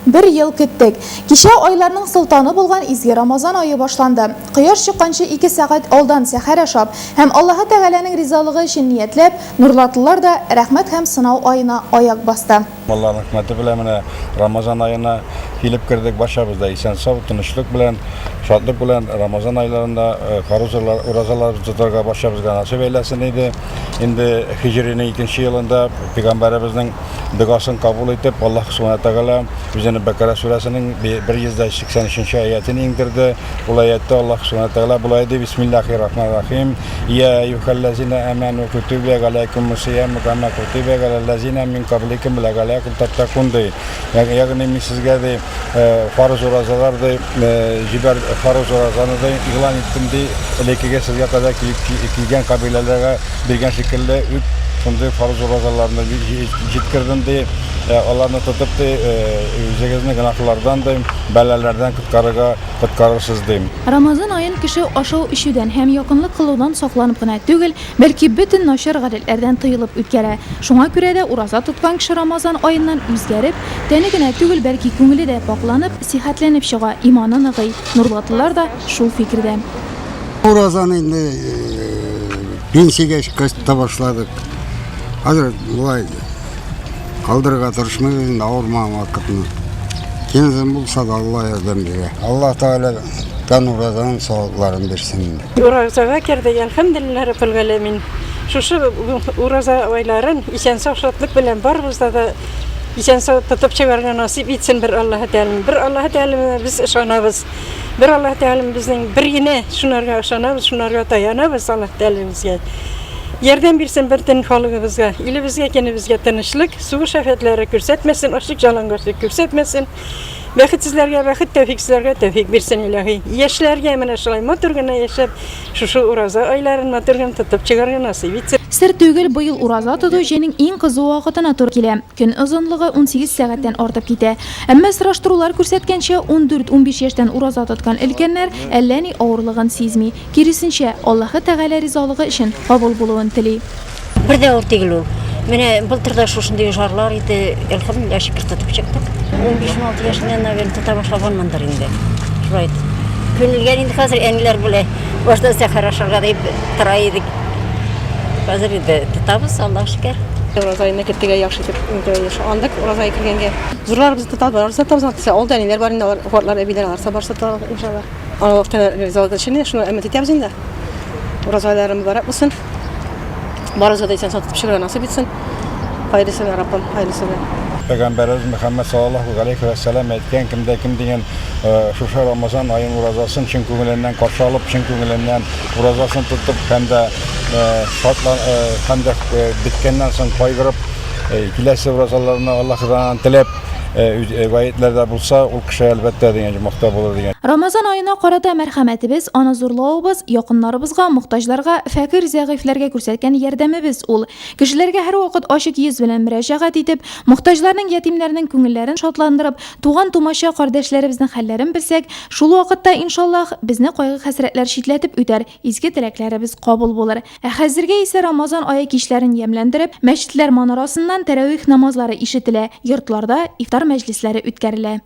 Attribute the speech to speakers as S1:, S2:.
S1: Бер ел көттек. Кичә айларның солтаны булган изге Рамазан ае башланды. Кояш чыкканчы ике сәгать алдан сәхәр ашап һәм Аллаһы Тәгаләнең ризалыгы өчен ниятләп, нурлатлылар да рәхмәт һәм сынау аена аяк басты.
S2: Аллаһның рәхмәте белән менә Рамазан аена килеп кердек. Барчабыз да исән-сау, тынычлык белән, шатлык белән Рамазан айларында фарыз уразаларыбызны тотарга барчабызга насыйп әйләсен иде. Инде һиҗринең икенче елында пәйгамбәребезнең Догасын кабул итеп, Аллаһ Субхана Тәгалә үзенең Бәкара сүрәсенең 183 нче аятен иңдерде. Ул аяттә Аллаһ Субхана Тәгалә болай ди: Бисмиллахи рахмани рахим. Я әйюхәлләзина аману кутибә галәйкумус сияму кама кутибә галәлләзина мин кабликум ләгаләкум таттакун ди. Ягъни мин сезгә ди фарыз уразалар ди, җибәр фарыз уразаны ди игълан иттем ди, элеккеге сезгә кадәр килеп килгән кабиләләргә биргән шикелле үк шундый фарыз уразаларны җиткердем ди. Аларны тотып ди, үзегезне гөнаһлардан ди, бәлаләрдән коткарырга коткарырсыз ди.
S1: Рамазан аен кеше ашау-эчүдән һәм якынлык кылудан сакланып кына түгел, бәлки бөтен начар гадәтләрдән тыелып үткәрә. Шуңа күрә дә ураза тоткан кеше Рамазан аеннан үзгәреп, тәне генә түгел, бәлки күңеле дә пакьланып, сихәтләнеп чыга, иманы ныгый. Нурлатлылар да шул фикердә.
S3: Уразаны инде пенсиягә чыккач тота башладык. Хәзер болай калдырырга тырышмыйбыз инде авырмаган вакытны. Кензен булса да Алла ярдәм бирә. Алла Тәгалә тән уразаның савапларын бирсен инде.
S4: Уразага кердек, әлхәмдүлилләһ раббил галәмин. Шушы ураза айларын исән-сау шатлык белән барыбызда да исән-сау тотып чыгарга насыйп итсен бер Аллаһы Тәгалә. Бер Аллаһы Тәгаләгә без ышанабыз. Бер Аллаһ Тәгаләм безнең бер генә, шунарга ышанабыз, шунарга таянабыз Аллаһ Тәгаләбезгә. Ярдәм бирсен бөтен халыгыбызга, илебезгә, көнебезгә тынычлык, сугыш афәтләре күрсәтмәсен, ачлык-ялангачлык күрсәтмәсен. Бәхетсезләргә бәхет, тәүфиксезләргә тәүфик бирсен илаһи. Яшьләргә менә шулай матур гына яшәп, шушы ураза айларын матур гына тотып чыгарга насыйп итсен.
S1: Сер түгел, быел ураза тоту җәйнең иң кызу вакытына туры килә. Көн озынлыгы 18 сәгатьтән артып китә. Әмма сораштырулар күрсәткәнчә, ундүрт-унбиш яшьтән ураза тоткан өлкәннәр әллә ни авырлыгын сизми. Киресенчә, Аллаһы Тәгалә ризалыгы өчен кабул булуын тели.
S5: Бер дә авыр түгел ул. Менә былтыр да шушындый жарлар иде, әлхәмдүлилләһ, шөкер, тотып чыктык. Унбиш-уналты яшеннән, наверное, тота башлаганмындыр инде. Шулай итеп. Күнелгән инде хәзер, әниләр белән башта сәхәр ашарга дип тора идек. Хәзер инде тотабыз, Аллага шөкер.
S6: Ураза аена кертергә яхшы итеп андык ураза ае кергәнгә. Зурларыбыз тота, барыбыз да тотабыз. Алда әниләр бар инде, алар картлар, әбиләр, алар барысы тота, иншалла. Аллаһ Тәгалә ризалыгы өчен шуны өмет итәбез инде. Ураза айлары мөбарәк булсын. Барыбызга да исән-сау тотып чыгарга насыйп итсен. Хәерлесе белән, Раббым, хәерлесе белән.
S2: Пәйгамбәребез Мөхәммәд саллаллаһу галәйһи вә сәлләм әйткән, кемдә кем дигән шушы Рамазан аен уразасын чын күңеленнән каршы алып, чын күңеленнән уразасын тотып һәм дә шатлан һәм дә беткәннән соң кайгырып, киләсе уразаларны Аллаһыдан теләп, гаетләрдә булса, ул кеше әлбәттә дигән җомахта булыр дигән.
S1: Рамазан аена карата мәрхәмәтебез, аны зурлавыбыз, якыннарыбызга, мохтаҗларга, фәкыйрь-зәгыйфьләргә күрсәткән ярдәмебез ул. Кешеләргә һәрвакыт ачык йөз белән мөрәҗәгать итеп, мохтаҗларның, ятимнәрнең күңелләрен шатландырып, туган-тумача, кардәшләребезнең хәлләрен белсәк, шул вакытта, иншаллаһ, безне кайгы-хәсрәтләр читләтеп үтәр, изге теләкләребез кабул булыр. Ә хәзергә исә Рамазан ае кичләрен ямьләндереп, мәчетләр манарасыннан тәравих намазлары ишетелә, йортларда ифтар мәҗлесләре үткәрелә.